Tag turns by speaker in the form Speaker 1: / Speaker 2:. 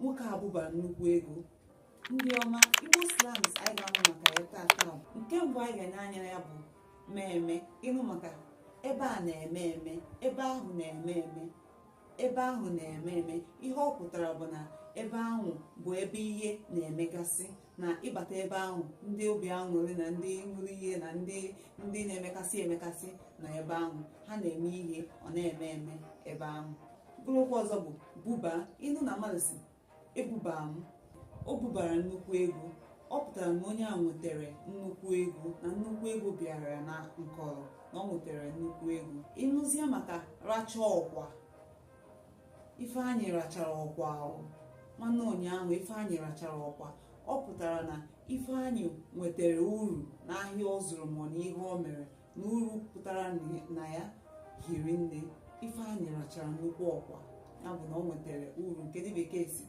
Speaker 1: Nwoke a bubara nnukwu ego. Ndị ọma, Igbo slangs anyị ga-amụ maka ya taata bụ, nke mbụ anyị ga-ene anya ya bụ mee eme. Ịnụ maka ebe a na-eme eme, ebe ahụ na-eme eme, ebe ahụ na-eme eme, ihe ọ pụtara bụ na ebe ahụ bụ ebe ihe na-emegasị, na ịbata ebe ahụ, ndị obi aṅụrị na ndị ṅụrụ ihe na ndị na-emekasị emekasị na ebe ahụ, ha na-eme ihe, ọ na-eme eme ebe ahụ. Mkpụrụ okwu ọzọ bụ buba. Ịnụ na mmadụ si ebuba m, o bubara nnukwu ego, ọ pụtara na onye a nwetara nnukwu ego, na nnukwu ego bịara na nkọrọ, na ọ nwetara nnukwu ego. Ịnụzie maka racha ọkwa, Ifeanyị rachara ọkwa o nwanne ụnyaahụ, Ifeanyị rachara ọkwa, ọ pụtara na Ifeanyị nwetara uru n'ahịa ọ zụrụ ma na ihe o mere, na uru pụtara na ya hiri nne. Ifeanyị rachara nnukwu ọkwa, ya bụ na ọ nwetara uru, nke ndị bekee si